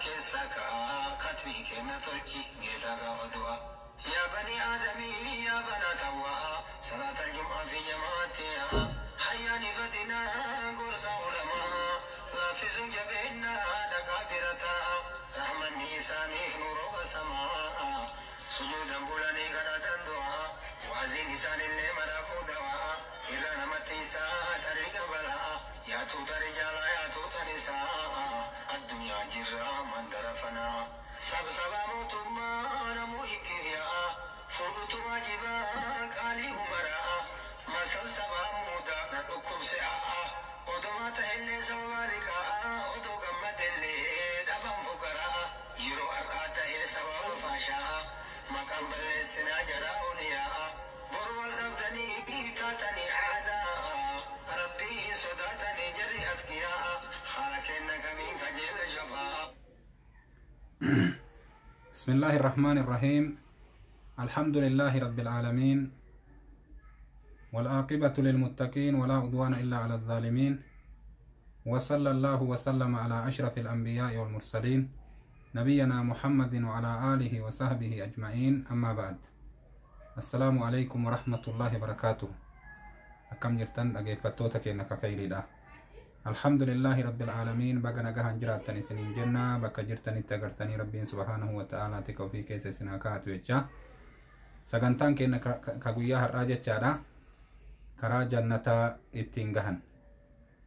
Keessa ka'a katmii kenna tolchi geetaa gaafa du'a. Yaa banii aadamii yaa banaa tawwaa salaatal jum'aa fi jamaatti hayyaan ifatinaa gorsa ulamaa laaffisuun jabeennaa dhaqaa bira taa'a rahmanni isaaniif nuuroo samaa sujuudan bulanii kadhatan du'aa waaziin isaanillee maraafuu dawaa irra namatti isaa tariiqa balaa yaa tuuta rijaalaa yaa tuuta nisaa addunyaa jirra mandara fanaa sabsabaa mootummaa namuu hikiriyaa fuudhutu waajibaa qaalii umaraa masabsabaa muudaa na dhukkubse a'a odumaa ta'ellee sababaa liqaa odoo gammadellee dhaban fuqaraa yeroo har'aa ta'ee sababa faashaa maqaan balleessinaa jaraa oliyaa boru wal dhabdanii taatanii aadaa rabbii sodaatanii jarri atqiyaa haala kenna kamiin kajeela shafaa. بسم الله الرحمن الرحيم. الحمد لله رب العالمين، والعاقبة للمتقين، ولا عدوان إلا على الظالمين، وصلى الله وسلم على أشرف الأنبياء والمرسلين نبينا محمد وعلى آله وصحبه أجمعين. أما بعد، السلام عليكم ورحمة الله وبركاته. أكم جرتن أجيفتوتك إنك خيري. الحمد لله رب العالمين. بقى نجاها جراتني سنين جنة بقى جرتني تجرتني ربي سبحانه وتعالى تكوفي كيس سناكات وجه سجنتان كإن كجويا الراجع شارع كرا جنة اتنجهن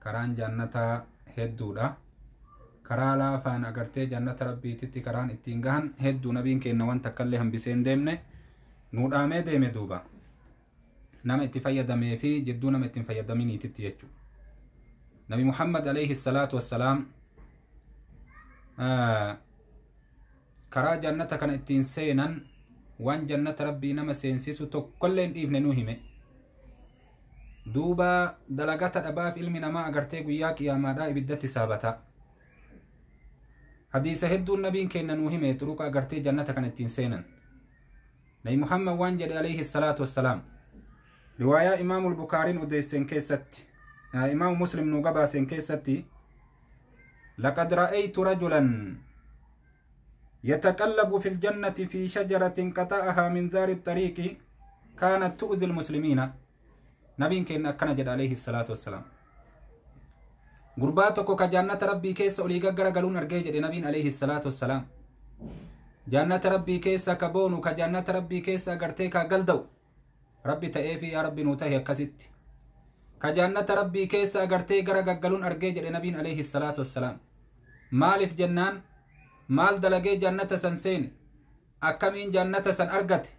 كران جنة هدودا كرا لا فان أجرت جنة ربي تتي كران اتنجهن هدو نبين كإن وان تكلهم بسين دمنه نور آمه دمه دوبا نم اتفايا دمه في جدو نم اتفايا دميني تتيجو. نبي محمد عليه الصلاة والسلام كرا جنة كان اتين سينا وان جنة ربي نما سينسيسو تكلين إبن نوهمه دوبا دلقات أباف علم نما أغرتي قياك يا مادا إبدت سابتا حديث هدو النبي كان نوهمه تروك أغرتي جنة كان اتين سينا. نبي محمد وان جل عليه الصلاة والسلام رواية إمام البخاري أديسين كيست إمام مسلم نوغبا سنكيستي لقد رأيت رجلا يتقلب في الجنة في شجرة قطعها من ذار الطريق كانت تؤذي المسلمين. نبي كان كنجد عليه الصلاة والسلام غرباتك كجنة ربي كيس أوليغا غرغلون أرجيج نبي عليه الصلاة والسلام جنة ربي كيس كبونو كجنة ربي كيس أغرتيكا قلدو ربي تأفي يا ربي نوتهي كست كجنة ربي كيس أغرتي غرغلون أرجيج نبي عليه الصلاة والسلام. مالف جنان مال دلقي جنة سنسين أكمين جنة سن أرغت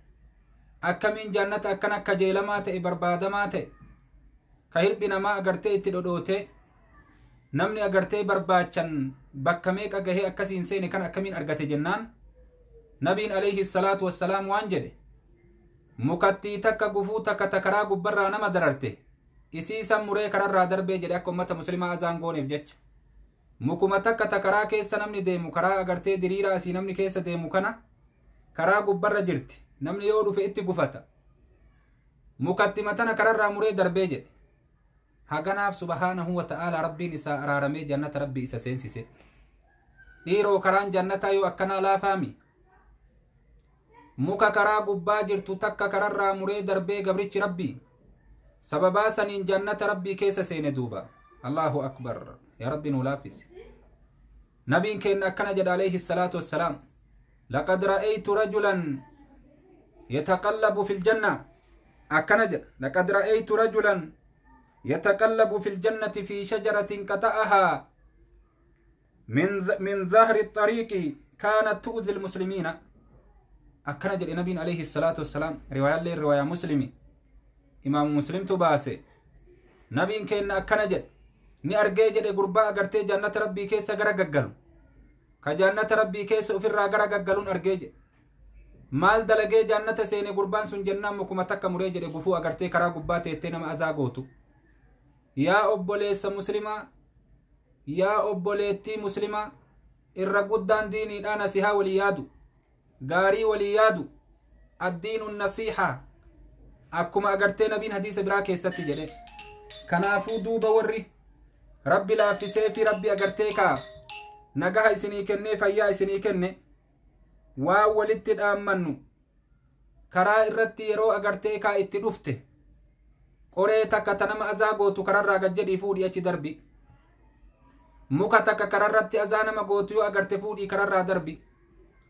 أكمين جنة أكنا كجيلمات إبربادمات كهربنا ما أغرتي تدودوتي نمني أغرتي برباچن بكميك أغهي أكسين سين كان أكمين أرغت جنان. نبي عليه الصلاة والسلام وانجده مكتي تك غفو تك تكرا غبرا نما دررته isii muree kararraa darbee jedhe akka ummata muslimaa azaan gooneef jecha mukuma takka ta karaa keessa namni deemu karaa agartee diriiraa asii namni keessa deemu kana karaa gubbarra jirti namni yoo dhufe itti gufata mukatti matana kararraa muree darbee jedhe haganaaf subhaanahu wa ta'aala rabbiin isaa araaramee jannata rabbii isa seensise. Dhiiroo karaan jannataa yoo akkanaa laafaami muka karaa gubbaa jirtu takka kararraa muree darbee gabrichi rabbii sababaa saniin jannata rabbii keessa seene duuba. Allahu akbar yaa rabbi nuu laaffisi. Nabiin keenya akkana jedha alayhi salaatu wassalaam laqad ra'aytu rajulan yataqallabu fil janna akkana jedha laqad ra'aytu rajulan yataqallabu fil jannati fi shajaratin qata'ahaa min dhahri at-tariqi kanat tu'dhi al-muslimina akkana jedhe nabiin alayhi salaatu wassalaam. Riwaayaallee riwaayaa muslimi إمام مسلم تباسي نبي كان أكنا جد ني أرجع جد غربة أغرتي جنة ربي كيس غرغغلو كجنة ربي كيس أفر غرغغلون أرجع جد مال دلجة جنة سيني غربان سن جنة مكمتك مري جد غفو أغرتي كرا غبا تيتنا ما أزاغوتو يا أبوليس مسلمة يا أبوليتي مسلمة الرجودان ديني أنا سها وليادو غاري وليادو الدين النصيحة akkuma agartee nabiin hadiisa biraa keessatti jedhe. Kanaafuu duuba warri rabbi laaffisee fi rabbi agartee kaa Nagaha isinii kennee fayyaa isinii kenne waan walitti dhaammannu karaa irratti yeroo agartee kaa itti dhufte qoree takka ta nama azaa gootu kararraa gad jedhii fuudhii achi darbi. Muka takka kararratti azaa nama gootu yoo agarte fuudhii kararraa darbi.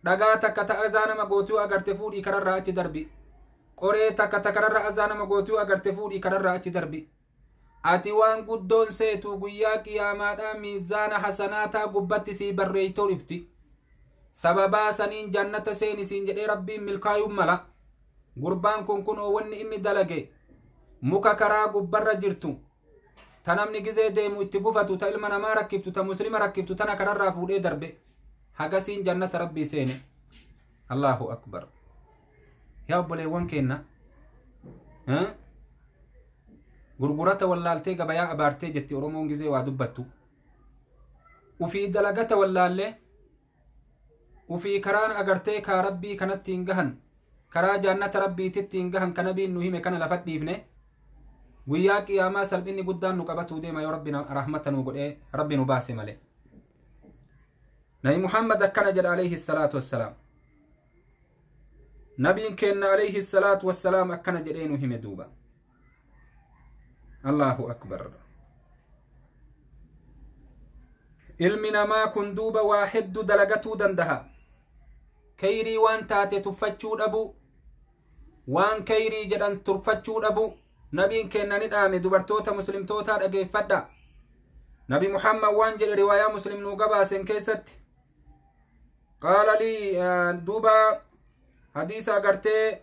Dhagaa takka ta azaa nama gootu yoo agarte fuudhii kararraa achi darbi. Qoree takka ta kararra azaa nama gootu yoo agarte fuudhii kararraa achi darbi. Ati waan guddoon seetu guyyaa qiyaamaadhaa miizaana hasanaataa gubbatti sii barreeytoo dhifti. Sababaa saniin jannata seeni siin jedhee Rabbiin milkaayuun mala. Gurbaan kun kunoo wanni inni dalage muka karaa gubbarra jirtu ta namni gizee deemu itti gufatu, ta ilma namaa rakkiftu, ta muslima rakkiftu, tana kararraa fuudhee darbe. Hagasiin jannata Rabbii seene. Allahu akbar. Yaa obboleewwan keenna, gurgurata wallaaltee gabayaa abaartee jetti Oromoon gizee waa dubbattu. Ufii dalagata wallaallee ufii karaan agartee kaa Rabbii kanatti hin gahan, karaa jannata Rabbiititti hin gahan, kana nabiin nu hime kana lafa dhiifne guyyaa qiyaamaa salphinni guddaan nu qabatuu deema yoo Rabbi rahmata nu godhee Rabbi nu baase malee. Nabi Muhammad akkana jedha alayhi salaatu wassalaam. Nabiin keenna alayhi salaatu wassalaam akkana jedhee nu hime duuba. Allahu akbar. Ilmi namaa kun duuba waa hedduu dalagatuu dandaha. Kayrii waan taate tuffachuu dhabu, waan kayrii jedhan turfachuu dhabu. Nabiin keenna ni dhaame. Dubartoota muslimtootaa dhageeffadha. Nabi Muhammad waan jedhe riwaayaa Muslim nuu gabaasen keessatti. Qaala lii duuba hadiisa agartee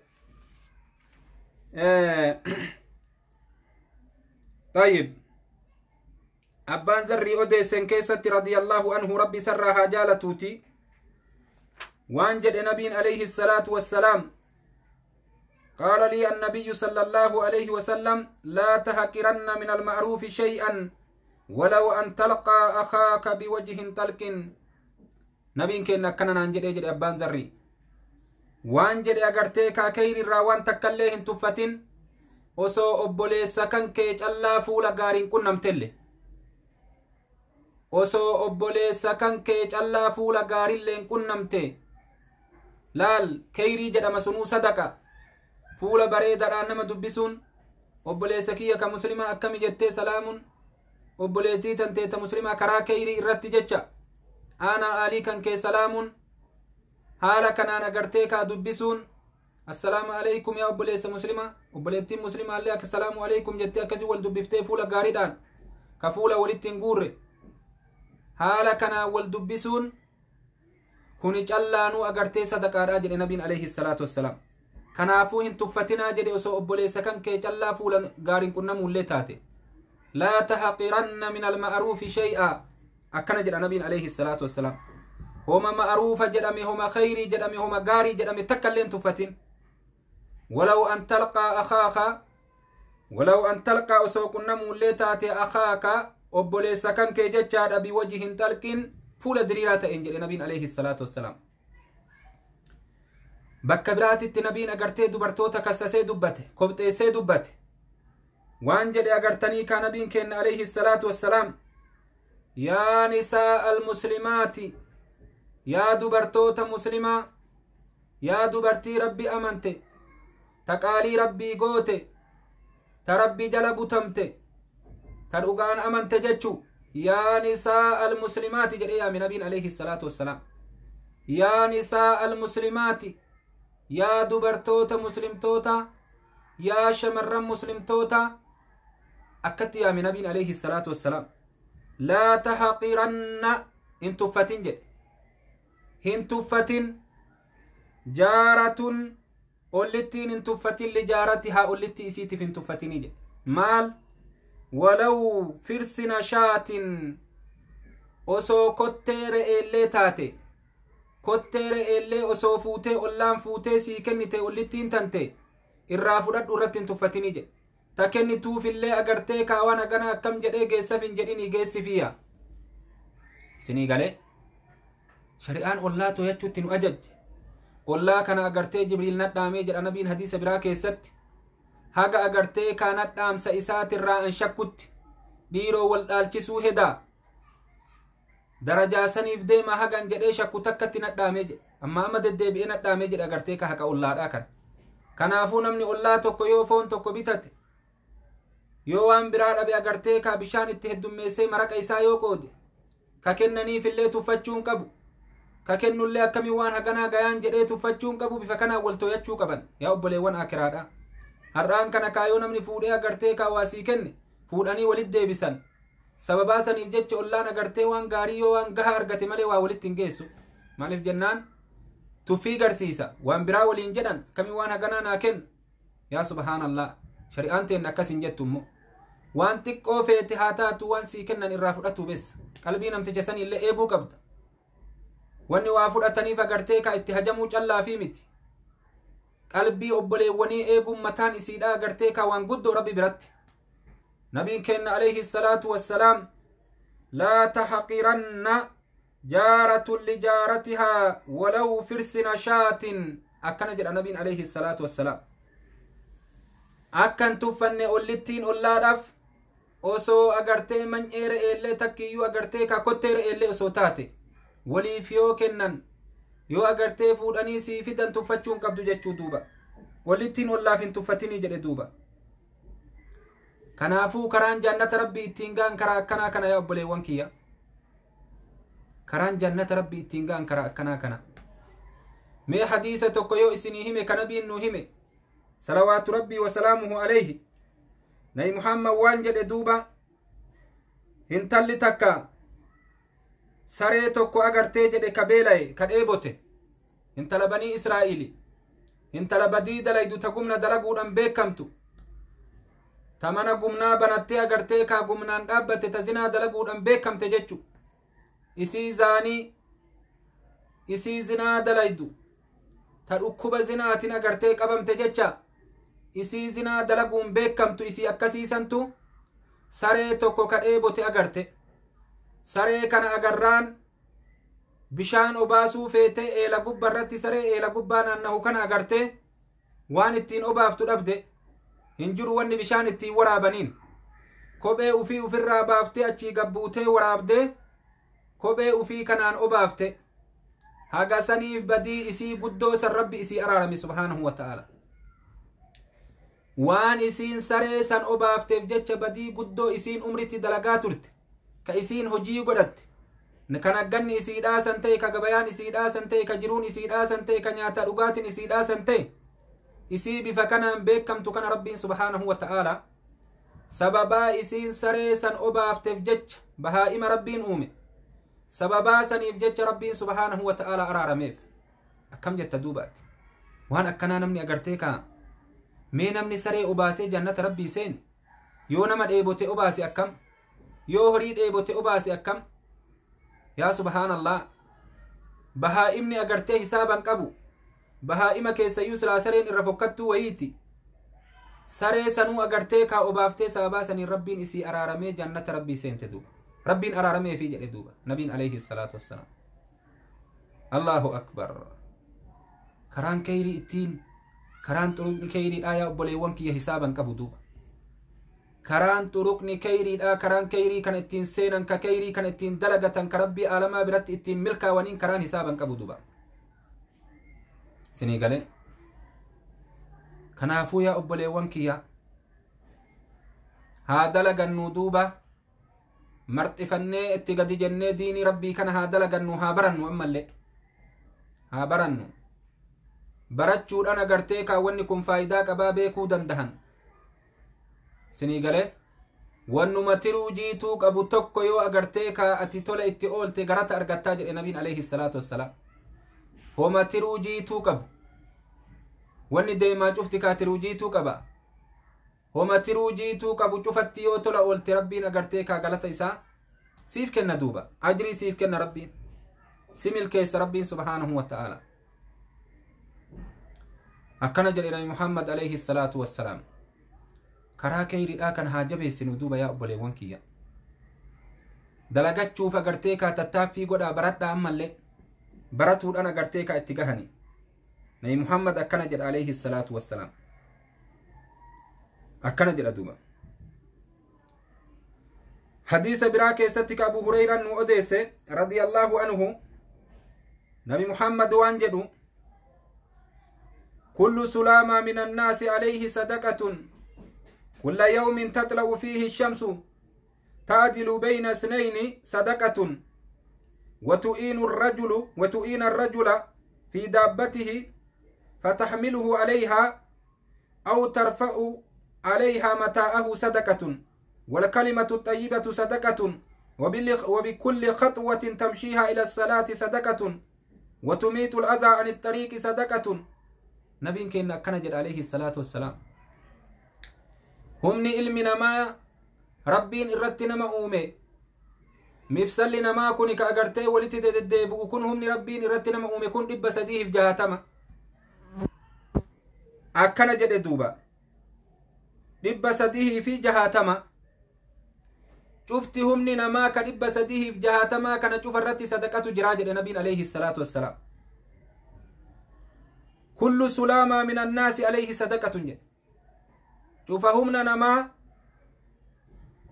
طيب abbaan Zarrii odeessen keessatti radiyallahu anhu, Rabbi isarraa haa jaalatuuti, waan jedhe nabiin alayhi salaatu wassalaam: قال لي النبي صلى الله عليه وسلم: لا تحقرن من المعروف شيئا ولو أن تلقى أخاك بوجه طلق. نبين كنا كنا نانجد اجد أبان زري waan jedhe agartee kaa keyrirraa waan takkallee hin tuffatin, osoo obboleessa kan kee callaa fuula gaariin qunnamtelle, osoo obboleessa kan kee callaa fuula gaarilleen qunnamte. Laal, keyrii jedhama sunuu, sadaqa. Fuula bareedaadhaan nama dubbisuun, obboleessa kiyya ka muslimaa akkami jettee salaamuun, obboleettii tanteeta muslimaa karaa keyrii irratti jecha aanaa aalii kan kee salaamuun, haala kanaan agartee kaa dubbisuun, assalaamu alaykum yaa obboleessa muslimaa, obboleettiin muslimaallee assalaamu alaykum jettee akkasii wal dubbiftee, fuula gaariidhaan ka fuula walitti hin guurre haala kanaan wal dubbisuun kuni callaanuu agartee sadaqaadhaa jedhe nabiin alayhi salaatu wassalaam. Kanaafuu hin tuffatinaa jedhe, osoo obboleessa kan kee callaa fuula gaariin qunnamuullee taate. Laa tahqiranna min alma'ruufi shay'a, akkana jedha nabiin alayhi salaatu wassalaam. Homa ma'ruufa jedhame, homa khayrii jedhame, homa gaarii jedhame takka illee hin tuffatin. Walaw an talqaa akhaaka, walaw an talqaa, osoo qunnamuullee taate, akhaaka, obboleessa kan kee jechaadha, biwajhin talqin, fuula diriiraa ta'een jedhe nabiin alayhi salaatu wassalaam. Bakka biraatitti nabiin agartee dubartoota kassasee dubbate, kobxeessee dubbate. Waan jedhe agartanii kaa nabiin kenna alayhi salaatu wassalaam: yaa nisaa almuslimaati, yaa dubartoota muslimaa, yaa dubartii Rabbi amante, ta qaalii Rabbii goote, ta Rabbi jala butamte, ta dhugaan amante jechu. Yaa nisaa almuslimaati jedhee yaame nabiin alayhi salaatu wassalaam. Yaa nisaa almuslimaati, yaa dubartoota muslimtoota, yaa shamarran muslimtoota, akkatti yaame nabiin alayhi salaatu wassalaam. Laa tahqiranna, hin tuffatin jedhe, hin tuffatin, jaaratun, ollittiin hin tuffatin, lijaaratihaa, ollitti isiitiif hin tuffatinii jedhe. Maal? Walaw firsina shaatin, osoo kottee re'eellee taate, kottee re'eellee osoo fuutee ollaan fuutee sii kennite ollittiin tante, irraa fudhadhu, irratti hin tuffatinii jedhe. Ta kennituufillee agartee kaawwan hagana akkam jedhee geessaf hin jedhinii, geessifiya. Isinii galee? Shari'aan ollaa to'achuutti nu ajajje. Ollaa kana agartee Jibriil nadhaamee jedha nabiin hadiisa biraa keessatti. Haga agartee kaa nadhaamsa isaatirraa an shakkutti dhiiroo wal dhaalchisuu hedaa. Darajaa saniif deema hagan jedhee shakku takkatti nadhaamee jedhe. Amma amma deddeebi'ee nadhaamee jedhe agartee ka haqa ollaadhaa kana. Kanaafuu namni ollaa tokko yoo foon tokko bitate yoo waan biraa dhabe agartee ka bishaan itti heddummeessee maraqa isaa yoo qoode ka kennaniifillee tuffachuu hin qabu. Ka kennullee akkamii waan haganaa gayaan jedhee tuffachuu hin qabu. Bifa kanaan wal too'achuu qaban yaa obboleewwan akiraadha. Har'aan kana kaayoo namni fuudhee agartee ka waasii kenne fuudhanii walitti deebisan. Sababaa saniif jecha ollaan agartee waan gaarii yoo waan gahaa argate malee waa walitti hin geessu. Maaliif jennaan tuffii garsiisa waan biraa waliin jedhan akkamii waan haganaa naa kennu. Yaa subhaanallah, shari'aan teenna akkas hin jettu immoo. Waan xiqqoo feete haa taatu waan sii kennan irraa fudhatu beessa. Qalbii namticha sanii illee eeguu qabda. Wanni waa fudhataniif agartee ka itti hajamuu callaa fi miti. Qalbii obboleewwanii eeguun mataan isiidhaa agartee ka waan guddoo rabbi biratti. Nabiin kenna alayhi salaatu wassalaam laa taxqiranna jaaratun lijaaratihaa walaw firsina shaatin akkana jedha nabiin alayhi salaatu wassalaam. Akkan tuffanne ollittiin ollaadhaaf osoo agartee many'ee re'eellee takkiyyuu agartee ka kottee re'eellee osoo taate waliif yoo kennan yoo agartee fuudhanii sii fidan tuffachuu hin qabdu jechuu duuba. Walittiin ollaaf hin tuffatinii jedhe duuba. Kanaafuu karaan jannata rabbii ittiin ga'an karaa akkanaa kana yaa obboleewwan kiyya. Karaan jannata rabbii ittiin ga'an karaa akkanaa kana. Mee hadiisa tokko yoo isinii hime ka nabiin nuu hime salawaatu rabbii wasalaamuhu alayhi. Nabi Muhammad waan jedhe duuba hintalli takka saree tokko agartee jedhe ka beela'e ka dheebote intala banii Israa'iili intala badii dalaydu ta gumna dalaguudhaan beekamtu ta mana gumnaa banattee agartee ka gumnaan dhaabbate ta zinaa dalaguudhaan beekamte jechu isii zaanii isii zinaa dalaydu ta dhukkuba zinaatiin agartee qabamte jecha isii zinaa dalaguun beekamtu isii akkasiisantu saree tokko ka dheebote agarte. Saree kana agarraan bishaan obaasuu feetee eela gubbaa irratti saree eela gubbaa naannahu kana agartee waan ittiin obaaftu dhabde hin jiru wanni bishaan ittiin waraabaniin kophee ufii ufirraa baaftee achii gabbuutee waraabdee kophee ufii kanaan obaafte haga saniif badii isii guddoo san rabbi isii araarame subhaanahu wa ta'ala. Waan isiin saree san obaafteef jecha badii guddoo isiin umritti dalagaa turte ka isiin hojii godhatte kan agganni isii dhaasan ta'e ka gabayaan isii dhaasan ta'e ka jiruun isii dhaasan ta'e ka nyaata dhugaatiin isii dhaasan ta'e isii bifa kanaan beekamtu kana rabbiin subhaanahu wa ta'ala sababaa isiin saree san obaafteef jecha bahaa'ima rabbiin uume sababaa saniif jecha rabbiin subhaanahu wa ta'ala araarameef. Akkam jetta duubaatti waan akkanaa namni agartee kaa mee namni saree obaasee jannata rabbii seene yoo nama dheebote obaase akkam yoo horii dheebote obaase akkam. Yaa subhaanallah, bahaa'imni agartee hisaaban qabu bahaa'ima keessayyuu silaa sareen irra fokkattuu wayiiti saree sanuu agartee kaa obaaftee sababaa saniin rabbiin isii araaramee jannata rabbii seente duuba. Rabbiin araarameefii jedhe duuba nabiin alayhi salaatu wassalaam. Allahu akbar. Karaan keyrii ittiin karaan xuruqni keyriidhaa yaa obboleewwan kiyya hisaaban qabu duuba. Karaan xuruqni keyriidhaa karaan keyrii kana ittiin seenan ka keyrii kana ittiin dalagatan ka rabbii aalamaa biratti ittiin milkaawaniin karaan hisaaban qabu duuba. Sinii galee. Kanaafuu yaa obboleewwan kiyya haa dalagannuu duuba marxifannee itti gadi jennee diinii rabbii kana haa dalagannu haa barannu ammallee haa barannu. Barachuudhaan agartee kaawwanni kun faayidaa qabaa beekuu dandahan. Sinii galee wannuma tiruu jiituu qabu tokko yoo agartee kaa ati tola itti oolte garata argattaa jedhe nabiin alayhi salaatu wassalaam. Homa tiruu jiituu qabu wanni deemaa cufti kaa tiruu jiituu qaba. Homa tiruu jiituu qabu cufatti yoo tola oolte rabbiin agartee kaa galata isaa siif kenna duuba. Ajrii siif kenna rabbiin si milkeessa rabbiin subhaanahu wa ta'ala. Akkana jedhe nabi Muhammad alayhi salaatu wassalaam. Karaa keyriidhaa kan haa jabeessinu duuba yaa obboleewwan kiyya. Dalagachuuf agartee kaa tattaaffii godhaa baradhaa ammallee baratuudhaan agartee kaa itti gahani. Nabi Muhammad akkana jedha alayhi salaatu wassalaam. Akkana jedha duuba. Hadiisa biraa keessatti ka Abu Hurayraan nu odeesse radiyallahu anhu, Nabi Muhammad waan jedhu: kullu sulaamaa min annaasi alayhi sadaqatun kulla yawmin tatla'u fiihi shamsu ta'dilu bayna isnayni sadaqatun وتؤين الرجل في دابته فتحمله عليها أو ترفع عليها متاعه صدقة والكلمة الطيبة صدقة وبكل خطوة تمشيها إلى الصلاة صدقة وتميت الأذى عن الطريق صدقة. نبي كنا كنجد عليه الصلاة والسلام همني علمنا ما ربين إرتنا ما أومي مفسل نما كوني كأغرتي ولتي تدبو كن همني ربين إرتنا ما أومي كن دب سديه في جهتما أكنا جد دوبا دب سديه في جهتما شفتي همني نما كدب سديه في جهتما كان شوف الرتي صدقة جراج النبي عليه الصلاة والسلام. كل سلامة من الناس عليه صدقة. شوفهمنا نما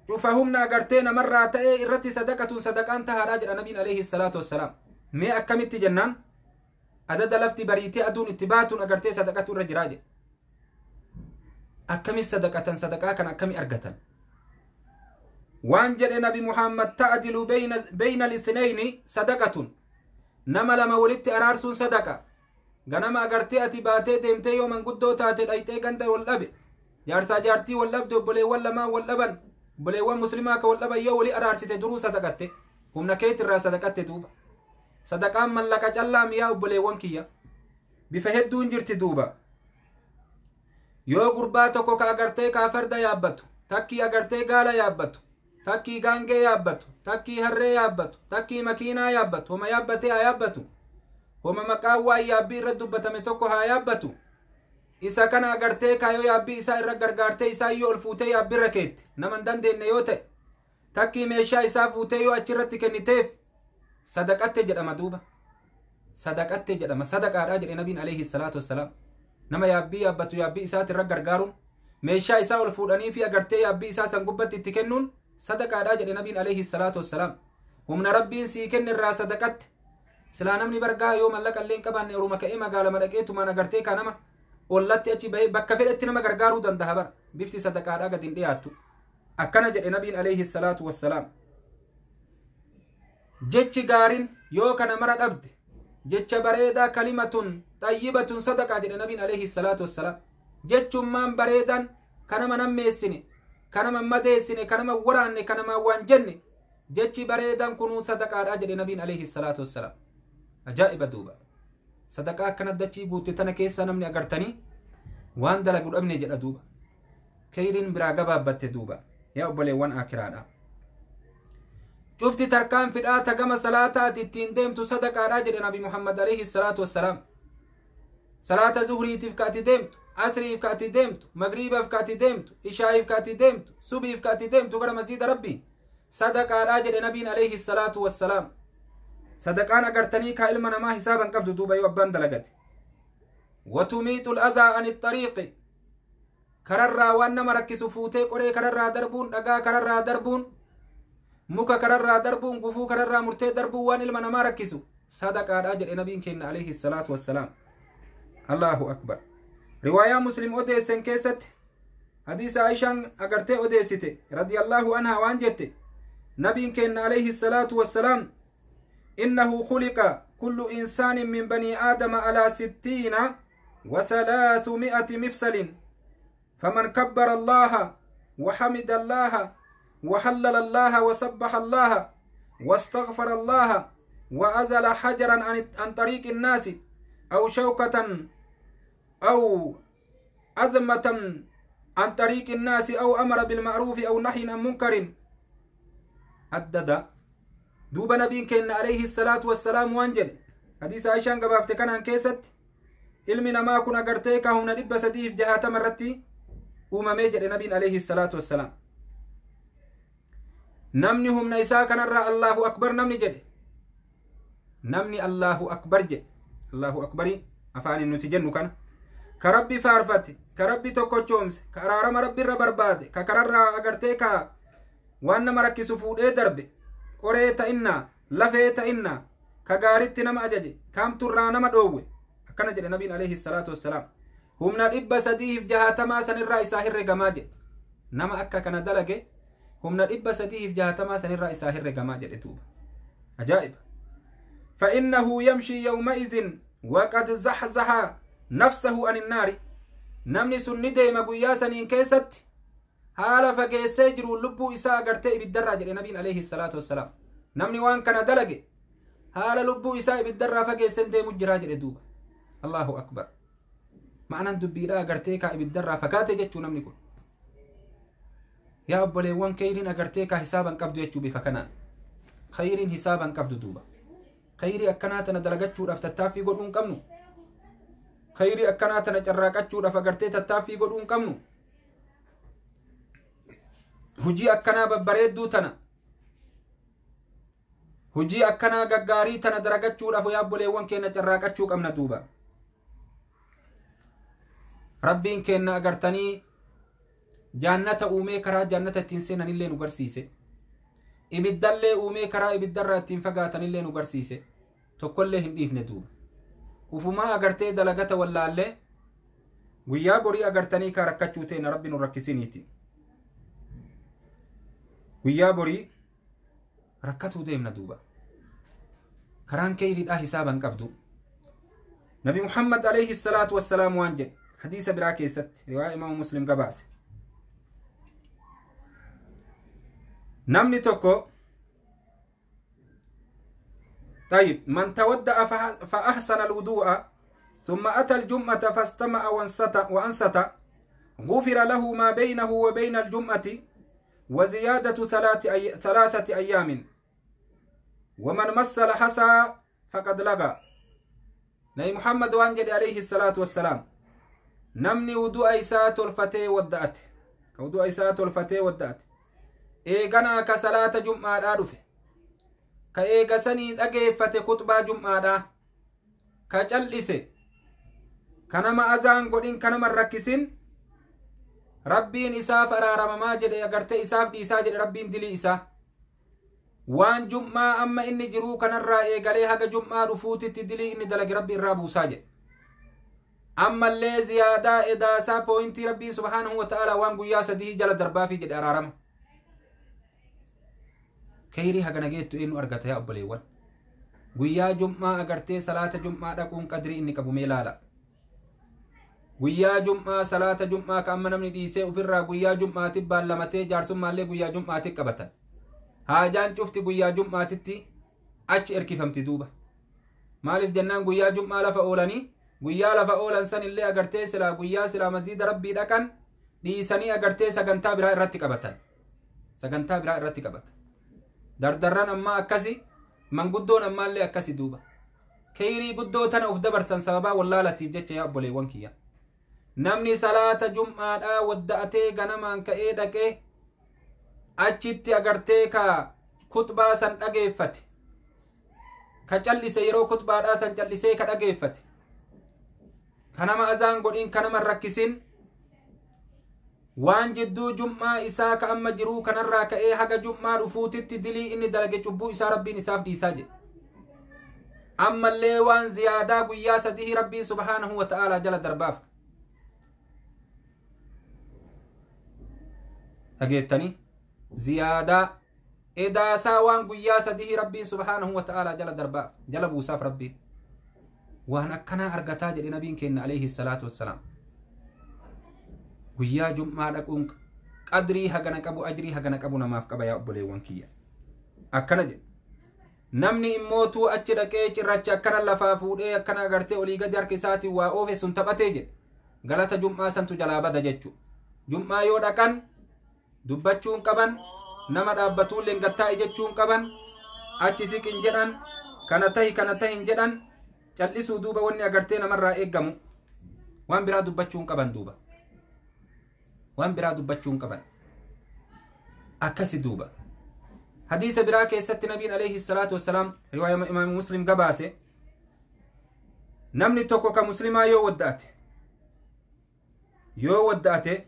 شوفهمنا أغرتين مرة تأي الرتي صدقة صدقان تهراج النبي عليه الصلاة والسلام. مي أكملت جنان أدد لفتي بريتي أدون اتباعتون أغرتي صدقة الرجراج. أكمل صدقة صدقة كان أكمل أرغتن. وان جد نبي محمد تعدل بين الاثنين صدقة. نما لما ولدت أرارسون صدقة. غنما أغرتي أتباتي ديمتي يومن قدو تاتي الأيتي غنتا والأب جارسا جارتي والأب دوبلي ولا ما واللبن بليوان مسلماك والأب يو ولي أرارسي درو صدقتي هم نكيت الرا صدقتي دوبا صدقان من لك جلام يا بليوان كيا بفهدون جرتي دوبا يو غرباتكو كأغرتي كافردا يابتو تكي أغرتي غالا يابتو تكي غانجي يابتو تكي هري يابتو تكي مكينة يابتو هما يابتي يابتو هما مقاوا يابي ردو بتمتوكو ها يابتو isa kana agartee kaayoo yaabbii isaa irra gargaartee isaa yoo ol fuutee yaabbii irra keette nama hin dandeenye yoo ta'e takkii meeshaa isaa fuutee yoo achirratti kenniteef sadaqatte jedhama duuba sadaqatte jedhama sadaqaadhaa jedhe nabiin alayhi salaatu wassalaam. Nama yaabbii yaabbatu yaabbii isaati irra gargaaruun meeshaa isaa ol fuudhanii fi agartee yaabbii isaa san gubbatti itti kennuun sadaqaadhaa jedhe nabiin alayhi salaatu wassalaam. Humna rabbiin sii kenne irraa sadaqatte silaa namni bargaa yoo mallaqa illee hin qabaanne oruma ka'ee magaalama dhaqeetumaan agartee kanama ollatti achi bahee bakka fedhetti nama gargaaruu danda'a bara bifti sadaqaadhaa gadi hin dhiyaattu akkana jedhe nabiin alayhi salaatu wassalaam. Jechi gaariin yoo kana mara dhabde jecha bareedaa kalimatun xayyibatun sadaqaa jedhe nabiin alayhi salaatu wassalaam. Jechummaan bareedaan kanama nammeessine kanama madeessine kanama waraanne kanama waan jenne jechi bareedaan kunuu sadaqaadhaa jedhe nabiin alayhi salaatu wassalaam. Ajaa'iba duuba sadaqaa akkana dachii guutte tana keessa namni agartanii waan dalagu dhabne jedha duuba kayriin biraa gabaabbatte duuba yaa obboleewwan akiraadha. Cufti tarkaan fidhaa tagama salaataati ittiin deemtu sadaqaadhaa jedhe nabi Muhammad alayhi salaatu wassalaam. Salaata zuhriitiif ka ati deemtu, asriif ka ati deemtu, magriibaaf ka ati deemtu, ishaa'iif ka ati deemtu, subiif ka ati deemtu gara masjiida rabbii sadaqaadhaa jedhe nabiin alayhi salaatu wassalaam. Sadaqaan agartanii kaa ilma namaa hisaaban qabdu duuba yoo abbaan dalagate. Watumiitu al-adhaa ani xariiqi kararraa waan nama rakkisu fuutee qoree kararraa darbuun dhagaa kararraa darbuun muka kararraa darbuun gufuu kararraa murtee darbuun waan ilma namaa rakkisu sadaqaadhaa jedhe nabiin keenya alayhi salaatu wassalaam. Allahu akbar. Riwaayaa Muslim odeessen keessatti hadiisa Aishaan agartee odeessite radiyallahu anhaa waan jette nabiin keenya alayhi salaatu wassalaam إنه خلق كل إنسان من بني آدم على 60 و300 مفصل فمن كبر الله وحمد الله وحلل الله وسبح الله واستغفر الله وأزل حجرا عن طريق الناس أو شوكة أو أذمة عن طريق الناس أو أمر بالمعروف أو نهي عن منكر عدد دوب نبي كان عليه الصلاة والسلام وانجل حديث عائشة قبافت كان عن كيست علمنا ما كنا قرتيك هم نبى سديف جهات مرتي وما ميجر نبي عليه الصلاة والسلام. نمني هم نيسا كان الرا الله أكبر نمني جد نمني الله أكبر جد الله أكبر أفاني نتجن كان كربي فارفت كربي توكوتشومس كرارم ربي ربرباد ككرر أقرتيك Waan nama rakkisu fuudhee darbe, qoree ta'innaa, lafee ta'innaa, ka gaaritti nama ajaje, kaamturraa nama dhoowwe. Akkana jedhe nabiin alayhi salaatu wassalaam. Humna 360 sanirraa isaa herregamaa jedhe. Nama akka kana dalage humna 360 sanirraa isaa herregamaa jedhe duuba. Ajaa'iba. فإنه يمشي يومئذ وقد زحزح نفسه عن النار. Namni sun ni deema guyyaa saniin keessatti haala fageessee jiru lubbuu isaa agartee ibiddarraa jedhe nabiin alayhi salaatu wassalaam. Namni waan kana dalage haala lubbuu isaa ibiddarraa fageesseen deemu jiraa jedhe duuba. Allahu akbar. Ma'anaan dubbiidhaa agartee kaa ibiddarraa fagaate jechuu namni kun. Yaa obboleewwan, khayriin agartee kaa hisaaban qabdu jechuu bifa kanaan. Khayriin hisaaban qabdu duuba. Khayrii akkanaa tana dalagachuudhaaf tattaaffii godhuu hin qabnu. Khayrii akkanaa tana carraaqachuudhaaf agartee tattaaffii godhuu hin qabnu. Hujii akkanaa babbareedduu tana, hujii akkanaa gaggaarii tana dalagachuudhaaf yaa obboleewwan keenya carraaqachuu qabna duuba. Rabbiin keenya agartanii jaannata uumee karaa jaannata ittiin seenanillee nu garsiise. Ibiddallee uumee karaa ibiddarraa ittiin fagaatanillee nu garsiise. Tokkollee hin dhiifne duuba. Ufumaa agartee dalagata wallaallee guyyaa borii agartanii kaa rakkachuu teena, rabbi nu rakkisiniiti. Guyyaa borii rakkatuu deemna duuba. Karaan keeyriidhaa hisaaban qabdu. Nabi Muhammad alayhi salaatu wassalaam waan jedhe hadiisa biraa keessatti, riwaayaa imaamu Muslim gabaase. Namni tokko طيب من تودأ فأحسن الوضوء ثم أتى الجمعة فاستمع وأنصت غفر له ما بينه وبين الجمعة وزيادة 3 أيام ومن مس الحصى فقد لغى. نبي محمد وانجد عليه الصلاة والسلام namni wudu'a isaa tolfatee wadda'ate, ka wudu'a isaa tolfatee wadda'ate, eeganaa ka salaata jum'aadhaa dhufe, ka eega sanii dhageeffate kuxbaa jum'aadhaa, ka cal'ise, ka nama azaan godhin, ka nama rakkisin, rabbiin isaaf araaramamaa jedhe, agartee isaaf dhiisaa jedhe rabbiin dilii isaa. Waan jum'aa amma inni jiruu kanarraa eegalee haga jum'aa dhufuutitti dilii inni dalage rabbi irraa buusaa jedhe. Ammallee ziyaadaa edaasaa pooyintii rabbii subhaanahu wa ta'ala waan guyyaa 3 jala darbaafii jedhe araarama. Khayrii hagana geettu eenyu argata yaa obboleewwan? Guyyaa jum'aa agartee salaata jum'aa dhaquun qadrii inni qabu mee ilaala. Guyyaa jum'aa salaata jum'aa ka amma namni dhiisee ofirraa guyyaa jum'aatti baallamatee jaarsummaallee guyyaa jum'aatti qabatan. Haajaan cufti guyyaa jum'aatitti achi erkifamti duuba. Maaliif jennaan guyyaa jum'aa lafa oolanii guyyaa lafa oolan san illee agartee silaa guyyaa silaa masjiida rabbii dhaqan dhiisanii agartee sagantaa biraa irratti qabatan. Sagantaa biraa irratti qabatan. Dardarran ammaa akkasi, manguddoon ammaallee akkasi duuba. Khayrii guddoo tana uf dabarsan sababaa wallaalatiif jecha yaa obboleewwan kiyya. Namni salaata jum'aadhaa wadda'atee ganamaan ka'ee dhaqee achitti agartee ka kuxbaa san dhageeffate, ka callise yeroo kuxbaadhaa san callisee ka dhageeffate, ka nama azaan godhin, ka nama rakkisin, waan jidduu jum'aa isaa ka amma jiruu kanarraa ka'ee haga jum'aa dhufuutitti dilii inni dalage cubbuu isaa rabbiin isaaf dhiisaa jedhe. Ammallee waan ziyaadaa guyyaa 3 rabbiin subhaanahu wa ta'aalaa jala darbaaf. Dhageettanii ziyaadaa edaasaa waan guyyaa 3 rabbiin subhaanahu wa ta'aalaa jala darbaaf, jala buusaaf rabbiin. Waan akkanaa argataa jedhe nabiin keenya alayhi salaatu wassalaam. Guyyaa jum'aa dhaquun qadrii hagana qabu, ajrii hagana qabu namaaf qaba yaa obboleewwan kiyya. Akkana jedhe. Namni immootuu achi dhaqee cirracha akkana lafaa fuudhee akkana agartee olii gadi harka isaatiin waa oofe sun taphatee jedhe. Galata jum'aa santu jalaa bada jechuu. Jum'aa yoo dhaqan dubbachuun qaban, nama dhaabbatuullee gattaa'i jechuun qaban, achi siqin jedhan, kana tahi kana tahin jedhan, cal'isuu duuba wanni agartee namarraa eeggamu. Waan biraa dubbachuun qaban duuba. Waan biraa dubbachuun qaban. Akkasi duuba. Hadiisa biraa keessatti nabiin alayhi salaatu wassalaam riwaaya imaam Muslim gabaase, namni tokko ka muslimaa yoo wadda'ate,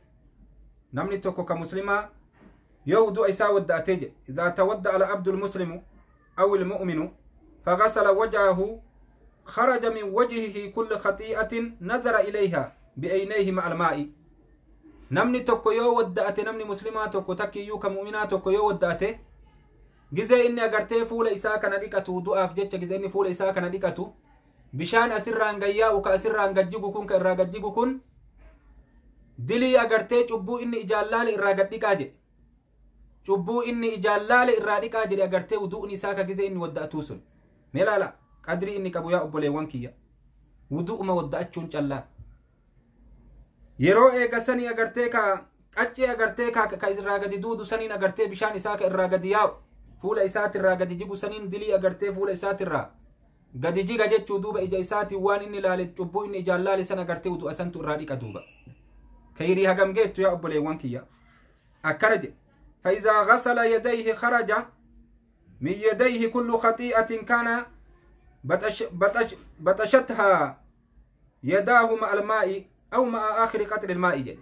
namni tokko ka muslimaa Yoo wudu'a isaa wadda'atee jedhe, إذا تودأ العبد المسلم أو المؤمن فغسل وجهه خرج من وجهه كل خطيئة نظر إليها بعينيه مع الماء. Namni tokko yoo wadda'ate, namni muslimaa tokko takkiyyuu ka mu'minaa tokko yoo wadda'ate, gizee inni agartee fuula isaa kana dhiqatu wudu'aaf jecha, gizee inni fuula isaa kana dhiqatu, bishaan asirraan gayyaa'u ka asirraan gajjigu kun, ka irraa gajjigu kun, dilii agartee cubbuu inni ijaan laale irraa gad dhiqaa jedhe. Cubbuu inni ijaan laale irraa dhiqaa jedhe agartee wudu'ni isaa ka gizee inni wadda'atuu sun. Mee laala qadrii inni qabu, yaa obboleewwan kiyya, wudu'uma wadda'achuun callaa. Yeroo eegasanii agartee ka qaccee agartee ka irraa gadi duudu saniin agartee bishaan isaa ka irraa gadi yaa'u fuula isaatirraa gadi jigu saniin dilii agartee fuula isaatirraa gadi jiga jechuu duuba. Ija isaatiin waan inni laale, cubbuu inni ijaan laale san agartee wudu'a santu irraa dhiqa duuba. Kayrii hagam geettu, yaa obboleewwan kiyya! Akkana jedhe: فإذا غسل يديه خرج من يديه كل خطيئة كان بطش بطش بطشتها يداه مع الماء أو مع آخر قطر الماء jedhe.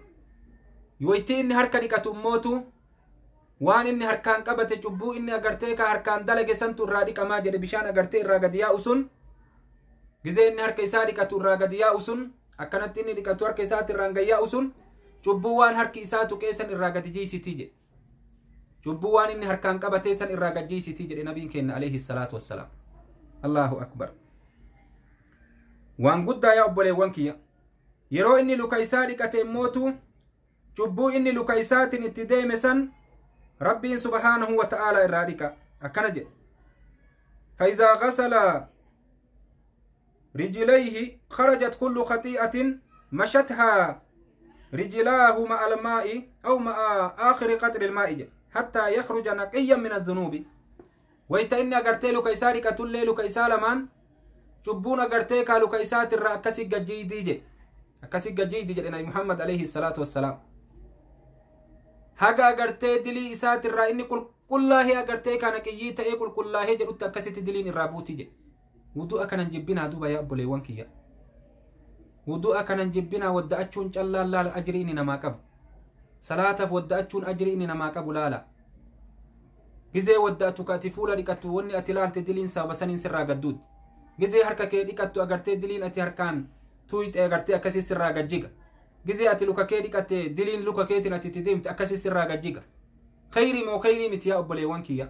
Yoyti inni harka dhiqatu immootu waan inni harkaan qabate, cubbuu inni agartee ka harkaan dalage santu irraa dhiqamaa jedhe. Bishaan agartee irraa gadi yaa'u sun, gizee inni harka isaa dhiqatu irraa gadi yaa'u sun, akkanatti inni dhiqatu harka isaatti irraan gad yaa'u sun, cubbuu waan harki isaa tuqee san irraa gadi jiisitii jedhe. Cubbuu waan inni harkaan qabatee san irraa gad jiisitii jedhe nabiin keenya alayhi salaatu wassalaam. Allahu akbar! Waan guddaa, yaa obboleewwan kiyya. Yeroo inni luka isaa dhiqate immootu cubbuu inni luka isaatiin itti deeme san rabbiin subhaanahu wa ta'aalaa irraa dhiqa. Akkana jedhe: فإذا غسل رجليه خرجت كل خطيئة مشتها رجلاه مع الماء أو مع آخر قطر الماء حتى يخرج نقيا من الذنوب. Wayta inni agartee luka isaa dhiqatullee luka isaa lamaan cubbuun agartee kaa luka isaatirraa akkasi gajjiidii jedhe, akkasi gajjiidii jedhe nabi Muhammad alayhi salaatu wassalaam. Haga agartee dilii isaatirraa inni qulqullaahee agartee kana qiyyii ta'ee qulqullaahee jedhutti akkasitti diliin irraa buutii jedhe. Wudu'a kanan jibbinaa duuba, yaa obboleewwan kiyya. Wudu'a kanan jibbinaa. Wadda'achuun callaan laala ajrii inni namaa qabu. Salaataaf wadda'achuun ajrii inni namaa qabu laala. Gizee wadda'atu ka ati fuula dhiqattu, wanni ati laalte diliin sababa saniin sirraa gadduuti. Gizee harka kee dhiqattu agartee diliin ati harkaan tuuyxe agartee akkasii sirraa gajjiga. Gizee ati luka kee dhiqatte, diliin luka keetiin ati itti deemte akkasii sirraa gajjiga. Khayrii moo khayrii miti, yaa obboleewwan kiyya?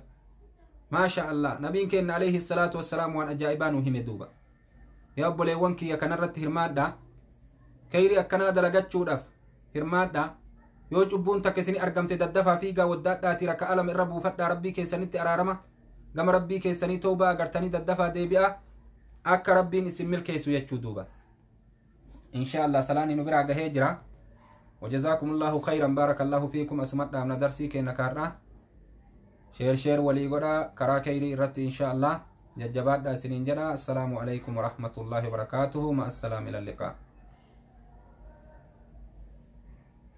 Maasha Allah, nabiin keenya alayhi salaatu wassalaam waan ajaa'ibaa nu hime duuba. Yaa obboleewwan kiyya, kanarratti hirmaadha. Khayrii akkanaa dalagachuudhaaf hirmaadha. Yoo cubbuun takka isin argamte, daddafaa fiigaa waddaadhaati rakka'a lama irra buufadhaa, rabbii keessanitti araarama, gama rabbii keessanii toobaa agartanii daddafaa deebi'a, akka rabbiin isin milkeessu jechuu duuba. Insha Allah salaanni nu biraa gahee jira. وجزاكم الله خيرا، بارك الله فيكم. أسمت دامنا درسي كينا كارا share share walii godha karaa kayrii irratti إن شاء الله. Jajjabaadha isiniin jedha. السلام عليكم ورحمة الله وبركاته. مع السلامة، إلى اللقاء.